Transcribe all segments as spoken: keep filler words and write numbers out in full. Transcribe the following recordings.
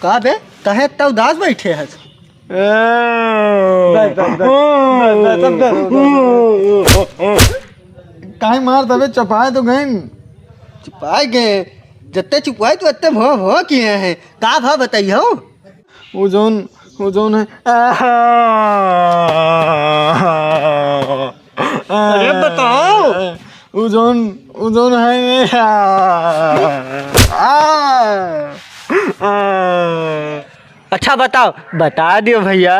का बे, काहे इतना उदास बैठे हस? काहे मार तबे चपाए तो गइन। चपाए गए, जत्ते चुपवाए तो अत्ते भो भो किए हैं। का भा बताई हो? वो जौन, वो जौन है। अरे बताओ। वो जौन, वो जौन है। अच्छा बताओ, बता दियो भैया।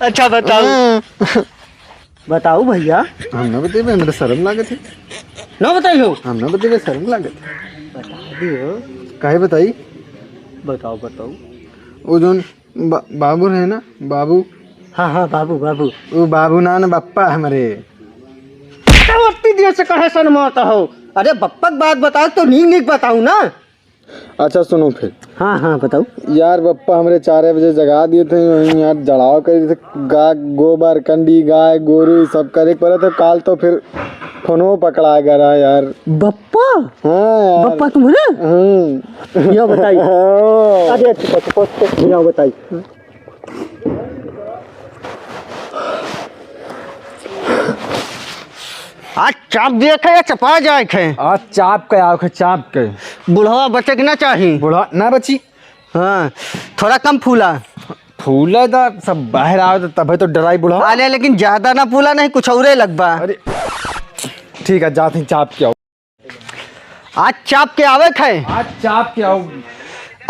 अच्छा बताओ। बताओ भैया। हम ना बतेबे, हमरा शर्म लागत है। ना बताई हो? हम ना बतेबे, शर्म लागत है। बता दियो। काहे बताई? बताओ, बताओ। वो जौन बा-, बाबू रहे ना, बाबू। हाँ, हाँ, बाबू, बाबू। वो बाबू ना, ना, बप्पा हमरे। तो ओत्ती देर से कहे शर्मात हो? अरे बप्पा के बात बताओ तो नीक नीक बताओ ना। अच्छा सुनो फिर। हाँ, हाँ, बताओ। यार बप्पा हमरे चारे बजे जगा दिए थे, वहीं यार जड़ाव कर दिए थे, गा-, गोबर, कंडी, गाय, गोरू, ई सब करे के पड़े थे। काल तो फिर फोनो पकड़ा गया रहा यार। बप्पा? हाँ यार। बप्पा तुम्हरे? हम्म। या बताई। हाँ। अरे अच्छा, अच्छा, कुछ, कुछ, या बताई। आज चाप दिए थे या चपा जाए थे? आज चाप के आओ थे, चाप के। बुढ़वा बचे के ना चाही? बुढ़वा ना बची। हाँ, थोड़ा कम फूला। फूला था, सब बाहर आवे तो तबे तो डराई बुढ़वा। आले, लेकिन ज्यादा ना फूला, नहीं कुछ औरे लगबा। अरे, ठीक है, जात ही चाप के आओ। आज चाप के आवे थे। आज चाप के आओ।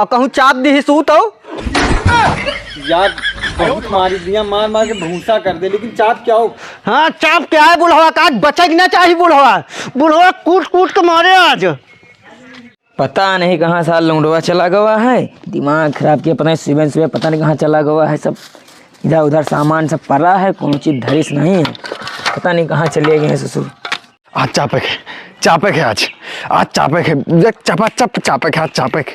और कहूँ चाप दी सू तो? यार, बहुत मारी दिया, मार मार के भूसा कर दे, लेकिन चाप के आओ। हाँ, चाप के आए बुढ़वा, का आज बचे के ना चाही बुढ़वा। बुढ़वा कूट कूट के मारे आज। पता नहीं कहाँ साल लौंडवा चला गवा है, दिमाग खराब किया, पता नहीं सुबह सुबह पता नहीं कहाँ चला गवा है। सब इधर उधर सामान सब पड़ा है, कोनो चीज धरिस नहीं है, पता नहीं कहाँ चले गए हैं ससुर। आज चापे के, चापे के आज, आज चापे के, देख चपा चप चापे के, आज चापे के।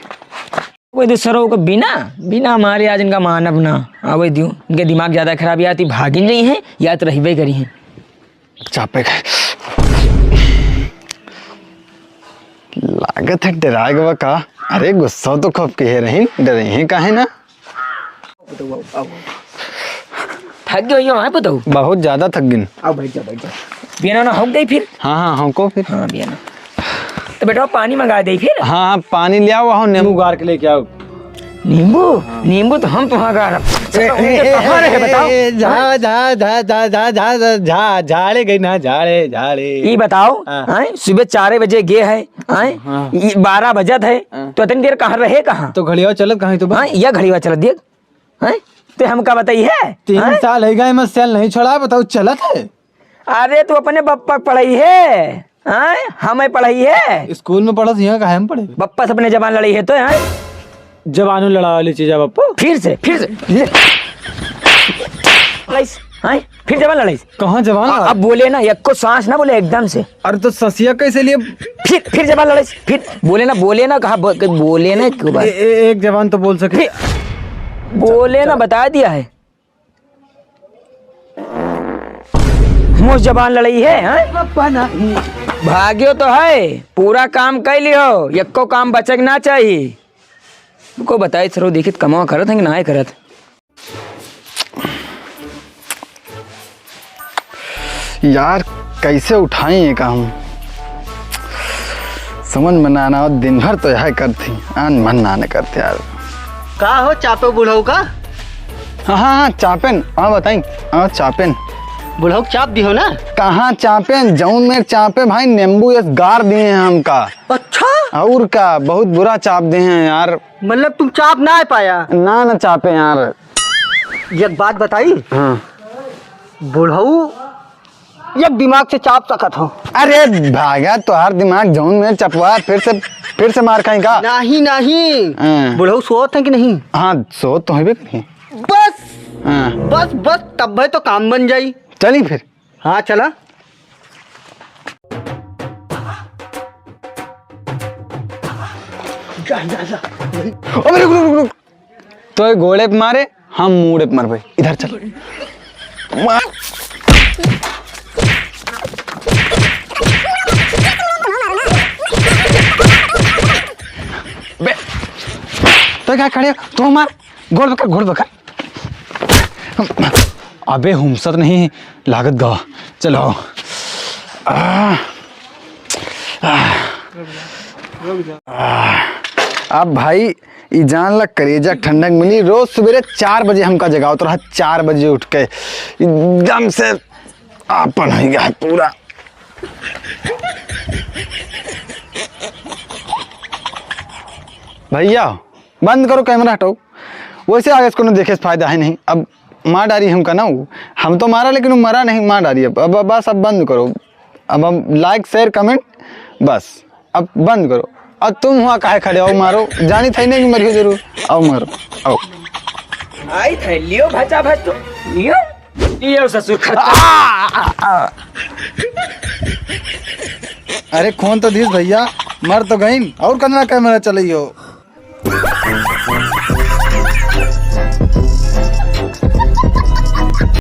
कोई दूसरों को बिना, बिना मारे आज इनका मानब ना। आवे दियो, इनके दिमाग ज्यादा खराब, या तो भागिन रही हैं या तो रहबे करी हैं। चापे के। लागत है डराए गवा का? अरे गुस्सा तो खूब किहे रही, डरे हैं काहे ना? थक गयो यो, हाँ पतऊ? बहुत ज्यादा थक गिन। आओ बैठ जा, बैठ जा। बियाना ना हो गई फिर? हाँ, हाँ, हमको फिर। हाँ, बियाना। तो बेटा पानी मंगा दे फिर। हाँ, हाँ, पानी ले आओ, वहाँ नींबू गार के लेके आओ। नींबू? हाँ। नींबू तो हम तुहाँ गारब। ए, ए, ए, कहाँ रहे ए, बताओ? ए, झा, हाँ? झा, झा, झाड़े गई ना, झाड़े, झाड़े। ई बताओ, हाँ। हाँ, सुबह चार बजे गे है, हाँ? हाँ। ई बारह बजत है, हाँ। तो इतनी देर कहाँ रहे, कहाँ? तो घड़िया चलत कहाँ तो बा? हाँ, या घड़िया चलत देख, हाँ? ते हमका बताई है, तीन हाँ? साल है गए, मैं सेल नहीं छोड़ा, बताओ चलत है? अरे, तू अपने बप्पा के पढ़ाई है, हैं? हमें पढ़ाई है? स्कूल में पढ़त, यहाँ काहे में पढ़े? बप्पा से अपने जबान लड़ाई है तो, हैं? जबानों लड़ा वाली चीज है, बप्पा। फिर से, फिर से। ले। लड़ाई से, हैं? फिर जबान लड़ाई से। कहाँ जबान आ, लड़ा? अब बोले ना, एको सांस ना बोले एकदम से। अरे, तो ससिया कैसे लिए? फिर, फिर जबान लड़ाई से। फिर बोले ना, बोले ना, कहा बो-, बोले ना, एक बार। ए-, ए-, एक जबान तो बोल सके। फिर बोले ना, बता दिया है। मुँह जबान लड़ाई है, हैं? पप्पा नहीं। भाग्यो तो है, पूरा काम कइ लियो, एको काम बचे के ना चाही। को बताई सरो, देखित कमावा करत हैं कि नाहीं करत? यार, कैसे उठाई ये काम? समझ में ना आना, दिन भर तो यह करती, आन मन ना आने करते यार। का हो चापे बुढ़ऊ का? हाँ, हाँ, हाँ, चापेन, हाँ बताई, हाँ चापेन। बुढ़ऊ चाप दिहो ना? कहाँ चापेन, जौन में चापे भाई, नींबू ये गार दिए हैं हमका। अच्छा? और का, बहुत बुरा चाप दिए हैं यार। मतलब तुम चाप ना पाया? ना, ना चापे यार। एक बात बताई? हाँ। बुढ़ऊ एक दिमाग से चाप सकत हो। अरे भागा, तोहार दिमाग जौन में चपवा, फिर से, फिर से मार खाई का? नहीं, नहीं। हाँ। बुढ़ऊ सोत है कि नहीं? हाँ, सोत तो है भी। बस, हाँ। बस, बस, तब भाई तो काम बन जाई। चली फिर। हाँ, चला। जा, जा, जा। अबे रुक, रुक, रुक, रुक। तो ये गोड़े पे मारे, हम मूड़े पे मरबे। इधर चल। मार। का खड़े हो? तो मार, गोड़ पकड़, गोड़ पकड़। अबे हुमसत नहीं लागत गा। चलो। आ, आ, आ, अब भाई, ई जान ला, करेजा ठंडक मिली। रोज सुबेरे चार बजे हमका जगावत रहा, चार बजे उठ के एकदम से आपन हो गया है पूरा। भैया, बंद करो, कैमरा हटाओ। वैसे आगे से कोनो देखे से फायदा है नहीं। अब मार डारी हमका ना, वो हम तो मारा, लेकिन वो मरा नहीं, मार डारी। अब, अब बस, अब बंद करो। अब हम like, share, comment, बस अब बंद करो। अब तुम हुआ काहे खड़े हो? मारो, जानी थे नहीं कि मरियो जरूर। आओ मारो, आओ। आई थे लियो भचा भच तो लियो। लियो ससुर खत्ता। आ, आ, आ। अरे खोन तो दीस भैया, मर तो गईन, और कतना कैमरा चलई हो?